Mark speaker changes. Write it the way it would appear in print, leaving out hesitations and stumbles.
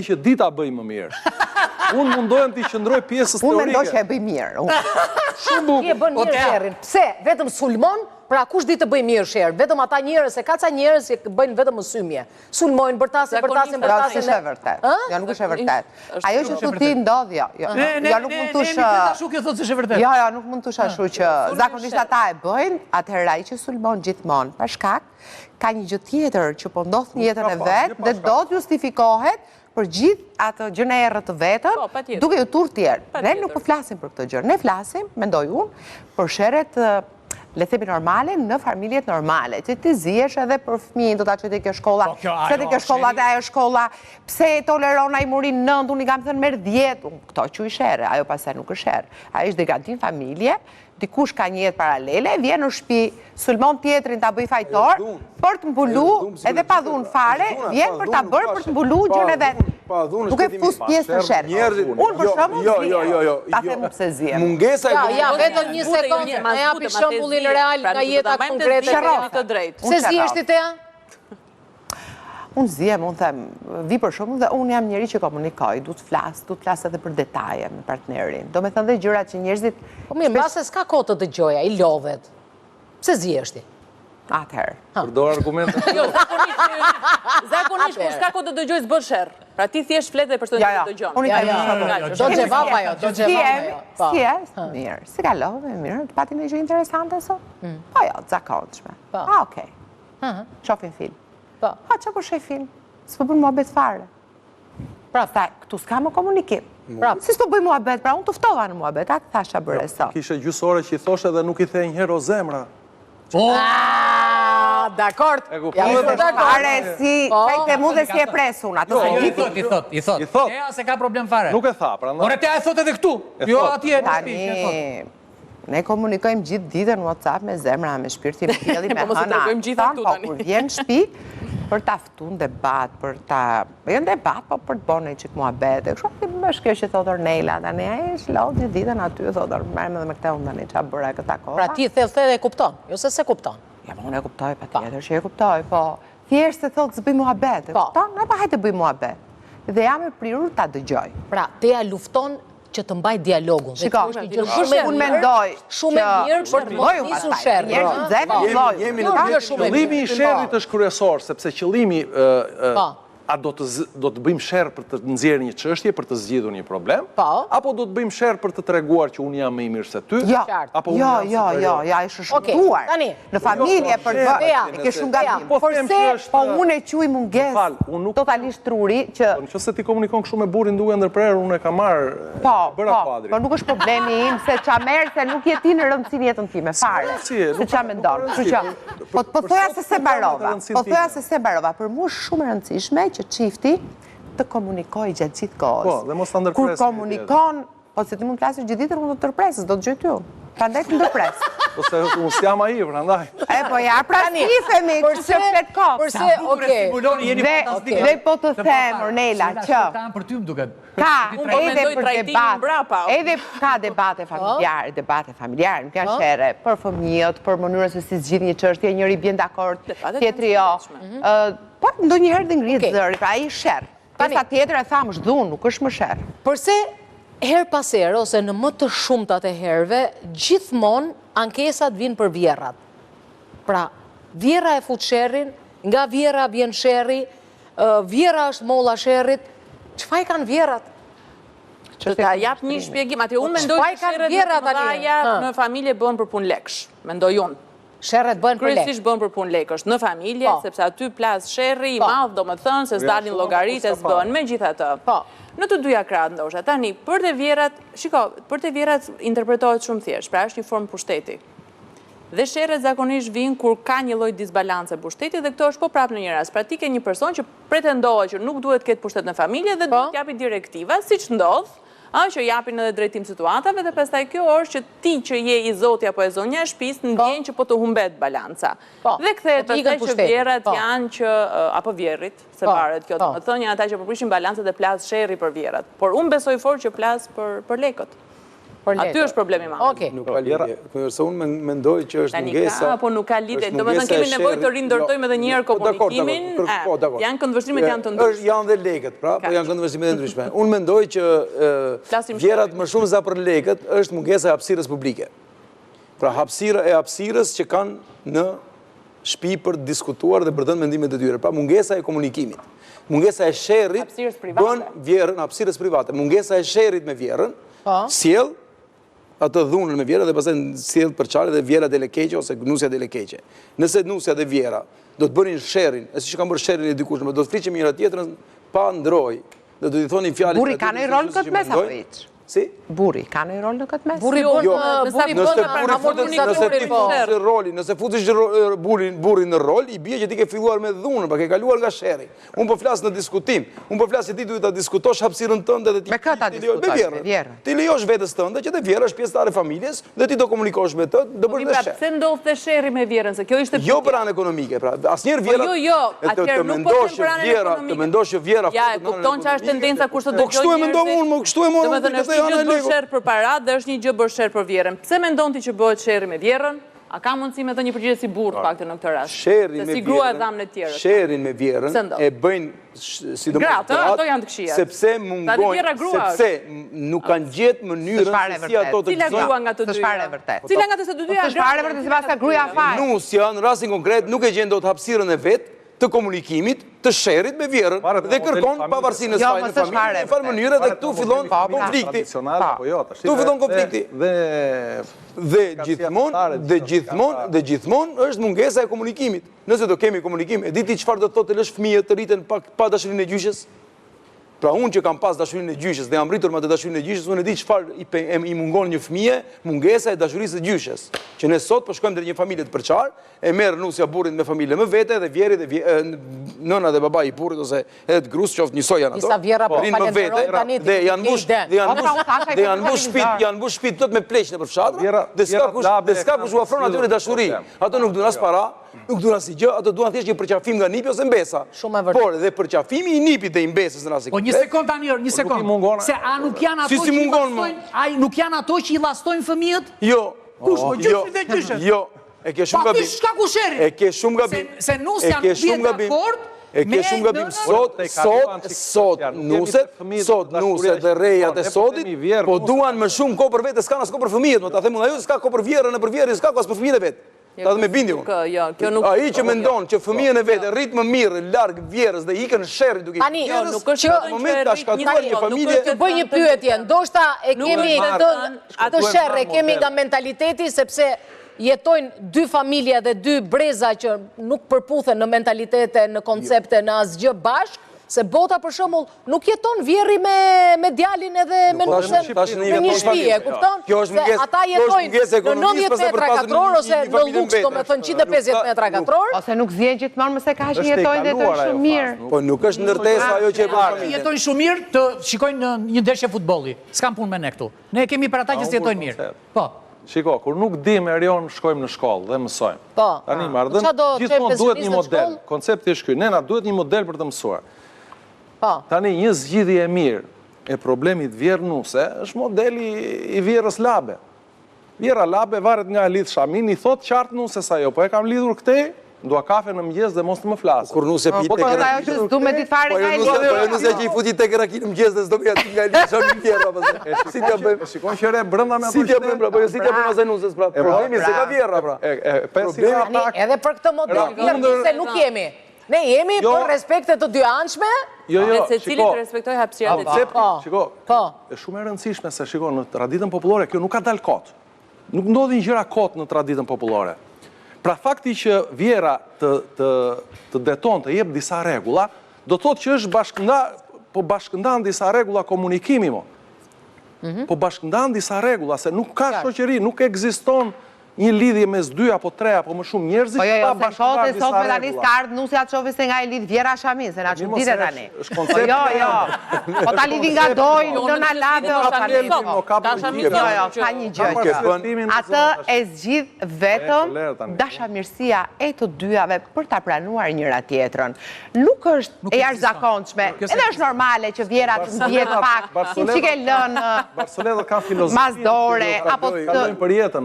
Speaker 1: Që di ta bëj më mirë. Unë mundohem t'i qëndroj pjesës
Speaker 2: teorike. Unë mendoj që e bëj
Speaker 1: mirë. Shumë
Speaker 3: bukur. Ti e bën mirë sherrin. Pse? Vetëm sulmon? Pra kush di të bëjë mirë sherr? Vetëm ata njerëz, se ka ca njerëz që bëjnë vetëm mësymje. Sulmojnë, bërtasin, bërtasin, bërtasin.
Speaker 2: Jo, nuk është e vërtetë. Jo, nuk është e vërtetë. Ajo që thu ti ndodh, jo. Jo, jo nuk mund të thuash.
Speaker 4: Ne kjo thotë se është e vërtetë.
Speaker 2: Jo, jo, nuk mund të thuash ashtu që zakonisht ata e bëjnë, atëherë ai që sulmon gjithmonë, pa shkak, ka një gjë tjetër që po ndodh në jetën e vet dhe do të justifikohet për gjithë atë gjënë e errët të vetën, po, duke ju turr tjerë. Ne nuk po flasim për këtë gjë. Ne flasim, mendoj unë, për sherret le themi normale në familjet normale, që ti zihesh edhe për fëmijën, do ta çoj te kjo shkolla, po, pse te kjo shkolla te ajo shkolla, pse e toleron ai mori 9, unë i kam thënë merr 10, unë këto quaj sherre, ajo pastaj nuk është sherr. Ajo është degradim familje, Dikush ka një jetë paralele, vjen në shtëpi, sulmon tjetrin ta bëjë fajtor, për të mbulu, edhe pa dhunë fare, vjen për ta bërë për të mbulu gjënë e vet. Duke fus pjesë në sherr. Unë për shembull
Speaker 1: jo, jo, jo, jo,
Speaker 2: ta them pse
Speaker 1: zihem. Mungesa
Speaker 3: e Ja, ja, vetëm një sekondë, na japi shembullin real nga jeta konkrete. Pse zihesh ti Tea?
Speaker 2: Unë zihem, unë them, vi për shembull dhe unë jam njeri që komunikoj, du të flas, du të flas edhe për detaje me partnerin. Domethënë dhe gjërat që njerëzit...
Speaker 3: Po mirë, mbase s'ka kohë të dëgjojë, ai lodhet. Pse zihesh ti?
Speaker 2: Atëherë.
Speaker 1: Përdor argumente.
Speaker 5: Jo, zakonisht, zakonisht kur s'ka kohë të dëgjojë s'bën sherr. Pra ti thjesht flet dhe personi
Speaker 2: jo, jo.
Speaker 5: të dëgjon.
Speaker 2: Unë i them jo,
Speaker 3: jo, Do xhevap ajo, do xhevap ajo.
Speaker 2: Po. Si je? Mirë. Si kalove? Mirë. Të pati ndonjë gjë interesante sot? Mm. Po jo, të zakonshme. Po. Ah, okej. Shofim film.
Speaker 3: Po.
Speaker 2: Ha, ça po sheh film? S'po bën muhabet fare.
Speaker 3: Pra,
Speaker 2: Sa, këtu s'ka më komunikim.
Speaker 3: Pra,
Speaker 2: si s'po bëj muhabet, pra unë të ftova në muhabet, a të thashë ça bëre
Speaker 1: jo, sot. Kishe gjysë ore që i thoshe dhe nuk i the njëherë o zemra.
Speaker 4: Po!
Speaker 3: Ah, dakord.
Speaker 1: E kuptoj.
Speaker 2: Ja, dakord. Fare, si, po. ça i them unë dhe si e pres unë, atë
Speaker 4: jo, jo, i thot, i thot, i thot.
Speaker 1: I thot.
Speaker 4: Tea s'e ka problem fare.
Speaker 1: Nuk e tha, prandaj.
Speaker 4: Ore, Tea e thot edhe këtu. Jo, atje, në shtëpi, e thot.
Speaker 2: Ne komunikojmë gjithë ditën në WhatsApp me zemra, me shpirtin, me diellin, me
Speaker 5: po
Speaker 2: hëna.
Speaker 5: Po
Speaker 2: po, kur vjen në shtëpi për ta ftu në debat, për ta, jo në debat, po për të bërë një çik muhabet. E kështu është kjo që thotë Ornela tani, ai është lodh gjithë ditën aty, thotë, merrem edhe me këtë unë tani çfarë bëra këtë
Speaker 3: kohë. Pra ti the the dhe e kupton, jo se s'e kupton.
Speaker 2: Ja, po unë e kuptoj, patjetër që e kuptoj, po thjesht se thotë s'bëj muhabet, e po. kupton? Ne pa hajde bëj muhabet. Dhe jam e prirur ta dëgjoj.
Speaker 3: Pra, Tea lufton që të mbajë dialogun.
Speaker 2: Shiko, është një gjë shumë e mirë,
Speaker 3: shumë e mirë për të mos nisur sherrin.
Speaker 1: Jemi në qëllimi i sherrit është kryesor, sepse qëllimi po. a do të do të bëjmë sherr për të nxjerrë një çështje, për të zgjidhur një problem,
Speaker 3: po.
Speaker 1: apo do të bëjmë sherr për të treguar që unë jam më i mirë se ty,
Speaker 2: jo,
Speaker 1: apo unë
Speaker 2: jo, jam jo, jo, jo, është shëmtuar.
Speaker 3: Tani,
Speaker 2: në familje për të bërë, e ke shumë gabim.
Speaker 1: Po them që është
Speaker 2: Po unë e quaj mungesë totalisht truri që
Speaker 1: Po në qoftë se ti komunikon kështu me burrin duke ndërprerë, unë e kam marrë,
Speaker 2: Po,
Speaker 1: bëra
Speaker 2: po,
Speaker 1: kuadrin.
Speaker 2: po nuk është problemi im se ça merr se nuk je ti në rëndësi në jetën time, fare. Se ça mendon. Kështu që po po thoja se s'e mbarova. Po thoja se s'e mbarova. Për mua është shumë e rëndësishme që çifti të komunikojë gjatë gjithë kohës.
Speaker 1: Po, dhe mos ta ndërpresë.
Speaker 2: Kur komunikon, Po se ti mund të flasësh gjithë ditën, unë do të ndërpres, s'do të dëgjoj ty unë. Prandaj të ndërpres.
Speaker 1: Po se unë s'jam ai, prandaj.
Speaker 2: E po ja, pra si themi, kështu që flet
Speaker 3: kot. Përse, okej.
Speaker 2: Dhe, dhe po të them, Ornela, që...
Speaker 4: për ty më duket.
Speaker 2: Ka, po edhe për debat, edhe ka debate po. familjare, debate familjare, nuk janë po. sherre, për fëmijët, për mënyrën se si zgjidh një çështje, njëri bie dakord, tjetri jo. Mhm. Po, ndonjëherë dhe ngrihet zëri, pra ai sherr. Pjesa tjetër e thamë është dhunë, nuk është më sherr.
Speaker 3: Përse herë pas here ose në më të shumtat e herëve, gjithmonë ankesat vijnë për vjehrrat. Pra, vjehrra e fut sherrin, nga vjehrra vjen sherri, vjehrra është molla e sherrit, ç'faj kanë vjehrrat?
Speaker 5: Të ta jap një shpjegim, atë unë mendoj që sherret më të mëdha në familje bëhen për punë lekësh, mendoj unë.
Speaker 3: Sherret bëhen për
Speaker 5: lekë. Kryesisht bëhen për punë lekësh në familje, po. sepse aty plas sherri i po. madh, domethënë se s'dalin llogaritë e s'bën, megjithatë.
Speaker 3: Po.
Speaker 5: Në të dyja krahët ndoshta. Tani, për te vjehrrat, shiko, për te vjehrrat interpretohet shumë thjesht, pra është një formë pushteti. Dhe sherret zakonisht vijnë kur ka një lloj disbalance pushteti dhe këto është po prapë në një rast. Pra ti ke një person që pretendohet që nuk duhet të ketë pushtet në familje dhe duhet të japi direktiva, siç ndodh, Ë, që japin edhe drejtim situatave dhe pastaj kjo është që ti që je i zoti apo e zonja e shtëpisë po. ndjen që po të humbet balanca.
Speaker 3: Po.
Speaker 5: Dhe kthehet
Speaker 3: po
Speaker 5: pastaj që vjehrrat po. janë që apo vjehrrit, se po. varet kjo, domethënë janë ata që po prishin balancën dhe plas sherri për vjehrrat. Por unë besoj fort që plas për për lekët. Aty është problemi i madh.
Speaker 3: Okej.
Speaker 6: Nuk ka lidhje. Kurse unë mendoj që është
Speaker 5: mungesa. Tani ka apo nuk ka lidhje? Domethënë kemi nevojë të rindërtojmë edhe një herë
Speaker 6: po,
Speaker 5: komunikimin.
Speaker 6: Po, dakord.
Speaker 5: Janë këndvështrimet janë të ndryshme.
Speaker 6: Është janë dhe lekët, pra, po janë këndvështrimet e ndryshme. Unë mendoj që vjehrrat më shumë sa për lekët është mungesa e hapësirës publike. Pra hapësira e hapësirës që kanë në shtëpi për të diskutuar dhe për të dhënë mendimet e tyre. Pra mungesa e komunikimit, mungesa e sherrit bën vjehrrën hapësirës private. Mungesa e sherrit me vjehrrën po. sjell atë dhunën me vjehrrën dhe pastaj sjell përçarje dhe vjehrra del e keqe ose nusja del e keqe. Nëse nusja dhe vjehrra do të bënin sherrin, e siç kanë bërë sherrin e dikurshëm, do të fliqen me njëra tjetrën pa ndrojë dhe do t'i thonin fjalën.
Speaker 2: Burri ka një rol në këtë mes apo hiç?
Speaker 6: Si?
Speaker 2: Burri, ka një rol në këtë mes?
Speaker 3: Burri bën,
Speaker 6: jo,
Speaker 3: burri bën
Speaker 6: nëse ti po. futesh rolin, nëse futesh burrin, burrin në rol, i bie që ti ke filluar me dhunën, pra ke kaluar nga sherri. Unë po flas në diskutim. Unë po flas që ti duhet ta diskutosh hapësirën tënde dhe ti
Speaker 2: Me kë ta diskutosh? Me vjehrrën.
Speaker 6: Ti lejosh vetes tënde që dhe vjehrra është pjesëtare e familjes dhe ti do komunikosh me të, do bësh
Speaker 5: po
Speaker 6: dhe sherr.
Speaker 5: Pse ndodh te sherri me vjehrrën, se kjo ishte
Speaker 6: Jo për anë ekonomike, pra asnjëherë
Speaker 5: po
Speaker 6: vjehrra.
Speaker 5: Jo, jo, atëherë nuk po them për anën ekonomike.
Speaker 6: Të mendosh që vjehrra
Speaker 5: Ja, e kupton çfarë është tendenca kur sot dëgjoj.
Speaker 6: Po kështu e mendoj unë, mo kështu e mora unë.
Speaker 5: Domethënë është një gjë të bësh sherr për paratë dhe është një gjë bësh sherr për vjehrrën. Pse mendon ti që bëhet sherri me vjehrrën? A ka mundësi me dhënë një përgjigje si burrë të paktën në këtë rast?
Speaker 6: Sherri
Speaker 5: Se
Speaker 6: me
Speaker 5: si grua e
Speaker 6: vjehrrën,
Speaker 5: dhamë ne të tjerët.
Speaker 6: sherrin me vjehrrën
Speaker 5: Pse ndodh?
Speaker 6: e bëjnë sidomos
Speaker 5: Gratë, ë, ato janë të këqija.
Speaker 6: sepse
Speaker 5: Tani
Speaker 6: mungojnë,
Speaker 5: vjehrra grua
Speaker 6: sepse nuk kanë gjetë mënyrën
Speaker 2: S'është fare
Speaker 6: se si ato të
Speaker 5: Cila
Speaker 6: gëzojnë.
Speaker 5: grua nga të
Speaker 2: S'është
Speaker 5: dyja?
Speaker 2: fare e vërtetë.
Speaker 5: Cila nga të se të dyja
Speaker 2: S'është fare e vërtetë se paska gruaja faj.
Speaker 6: Nusja në rastin konkret nuk e gjen dot hapësirën e vet të komunikimit, të sherrit me vjehrrën dhe kërkon pavarësinë e
Speaker 2: jo,
Speaker 6: saj në familje, në një farë mënyre dhe këtu fillon konflikti.
Speaker 1: Po jo,
Speaker 6: këtu fillon konflikti.
Speaker 1: Dhe
Speaker 6: dhe gjithmonë, dhe gjithmonë, dhe gjithmonë është mungesa e komunikimit. Nëse do kemi komunikim, e di ti çfarë do të thotë të lësh fëmijët të rriten pa pa dashurinë e gjyshes? Pra unë që kam pas dashurinë e gjyshes dhe jam rritur me atë dashurinë e gjyshes, unë e di çfarë i, i mungon një fëmije, mungesa e dashurisë së gjyshes. Që ne sot po shkojmë drejt një familje të përçarë, e merr nusja burrin me familje më vete dhe vjehrri dhe vje, nëna dhe babai i burrit ose edhe të grus qoftë njësoj janë ato.
Speaker 3: Disa vjehrra po
Speaker 6: rrinë më vete
Speaker 3: tani
Speaker 6: dhe janë mbush dhe janë
Speaker 2: po,
Speaker 6: mbush dhe janë mbush shtëpit, janë mbush shtëpit plot me pleq nëpër fshatra dhe s'ka kush dhe s'ka kush u ofron atyre dashuri. Ato nuk duan as para, Nuk duan asnjë gjë, ato duan thjesht një përqafim nga nipi ose mbesa.
Speaker 3: Shumë e vërtetë.
Speaker 6: Por dhe përqafimi i nipit dhe i mbesës në rastin
Speaker 4: Po një sekond tani, një
Speaker 1: po
Speaker 4: sekond. Se a nuk janë ato që i llastojnë, a nuk janë ato që i llastojnë fëmijët?
Speaker 6: Jo.
Speaker 4: Kush po
Speaker 6: jo.
Speaker 4: gjyshi dhe gjyshet?
Speaker 6: Jo. E ke shumë gabim.
Speaker 4: Pa shkaku sherrit.
Speaker 6: E ke shumë gabim.
Speaker 4: Se nusja nuk bie dakord
Speaker 6: E ke shumë gabim sot, sot, sot, nuset, sot, nuset dhe rejat e sotit, po duan më shumë kohë për vete, s'kanë as kohë për fëmijët, më ta them unë ajo s'ka kohë për vjehrrën e për vjehrrin, s'ka kohë as për fëmijët e vet. Ta them me bindje unë.
Speaker 5: Jo, kjo nuk
Speaker 6: Ai që mendon që fëmijën e vet e rrit më mirë larg vjehrrës dhe ikën sherrit duke
Speaker 3: Tani,
Speaker 6: vjehrrës,
Speaker 5: jo, nuk është
Speaker 6: që në moment ka shkatërruar një familje.
Speaker 3: Të bëj një pyetje, ndoshta e kemi këtë këtë sherr e kemi nga mentaliteti sepse jetojnë dy familje dhe dy breza që nuk përputhen në mentalitete, në koncepte, në asgjë bashkë, se bota për shembull nuk jeton vjehrri me me djalin edhe me nusen në një shtëpi, e kupton?
Speaker 6: Kjo është mungesë,
Speaker 3: ata jetojnë në 90 metra katror ose në luks, domethënë 150 metra katror.
Speaker 2: Ose nuk zihen gjithmonë mëse ka që jetojnë dhe jetojnë shumë mirë.
Speaker 6: Po nuk është ndërtesa ajo që e bën familjen.
Speaker 4: Jetojnë shumë mirë të shikojnë në një ndeshje futbolli. S'kam punë me ne këtu. Ne kemi për ata që s'jetojnë mirë. Po.
Speaker 1: Shiko, kur nuk dimë Erion, shkojmë në shkollë dhe mësojmë.
Speaker 3: Po.
Speaker 1: Tani marrëdhënë, gjithmonë duhet një model. Koncepti është ky, ne na duhet një model për të mësuar.
Speaker 3: Po.
Speaker 1: Tani një zgjidhje e mirë e problemit vjehrrë nuse është modeli i vjehrrës labe. Vjehrra labe varet nga e lidh shaminë, i thotë qartë nuses ajo, po e kam lidhur këtej, dua kafe në mëngjes dhe mos të më flasë.
Speaker 6: Kur nuse pi
Speaker 2: po,
Speaker 6: tek
Speaker 2: ajo që s'du me ditë fare
Speaker 6: po,
Speaker 2: nga e
Speaker 6: lidhur. Po jo nuse që i futi tek raki në mëngjes dhe s'do me aty nga e lidh shaminë vjehrra pastaj. Si t'ia bëjmë?
Speaker 1: E shikon që re brenda me ato.
Speaker 6: Si t'ia bëjmë pra, po jo si t'ia bëjmë asaj nuses pra. Problemi s'e ka vjehrra pra.
Speaker 1: E problemi
Speaker 3: edhe për këtë model vjehrrë nuse nuk jemi. Ne jemi jo. për respekte të dyanshme.
Speaker 1: Jo, jo,
Speaker 5: shiko. Secili të respektojë hapësirat e tij.
Speaker 1: Po. Shiko, po. është shumë e rëndësishme se shiko në traditën popullore kjo nuk ka dalë kot. Nuk ndodhin gjëra kot në traditën popullore. Pra fakti që vjehrra të të të deton të jep disa rregulla, do të thotë që është bashkënda, po bashkëndan disa rregulla komunikimi mo. Mm -hmm. Po bashkëndan disa rregulla se nuk ka shoqëri, nuk ekziston. Një lidhje mes dy apo tre apo më shumë njerëzish
Speaker 2: Po jo, jo,
Speaker 1: pa
Speaker 2: se në
Speaker 1: bashkëndarë
Speaker 2: kohët e
Speaker 1: disa
Speaker 2: sotme tani
Speaker 1: rregulla.
Speaker 2: s'ka ardhë nusja të shohë se nga e lidh vjehrra shaminë, se na
Speaker 1: Po mirë, mos
Speaker 2: çuditet
Speaker 1: se
Speaker 2: tani.
Speaker 1: është
Speaker 2: Po
Speaker 1: koncepti.
Speaker 2: jo, jo. Po ta lidhin nga dojnë, nëna labe,
Speaker 5: Ka
Speaker 2: o ta
Speaker 5: thelbin,
Speaker 2: lidh.
Speaker 1: o, ka
Speaker 5: Ka shami
Speaker 1: politikë.
Speaker 2: Jo, jo,
Speaker 5: që-
Speaker 2: ka një gjë
Speaker 1: Ka
Speaker 2: që.
Speaker 1: arsyetimin në
Speaker 2: Atë
Speaker 1: zonë tash.
Speaker 2: e zgjidh vetëm
Speaker 1: E, po, lere tani.
Speaker 2: dashamirësia e të dyjave për ta pranuar njëra tjetrën. Nuk është
Speaker 4: Nuk
Speaker 2: e
Speaker 4: ekziston.
Speaker 2: jashtëzakonshme,
Speaker 4: Kjo
Speaker 2: edhe është normale që vjehrra të ndihet pak, një
Speaker 1: Barcoletat-
Speaker 2: çik e lënë
Speaker 1: Barcoletat kanë filozofinë
Speaker 2: mas dore,
Speaker 1: që
Speaker 2: apo të
Speaker 1: kalojnë për jetën.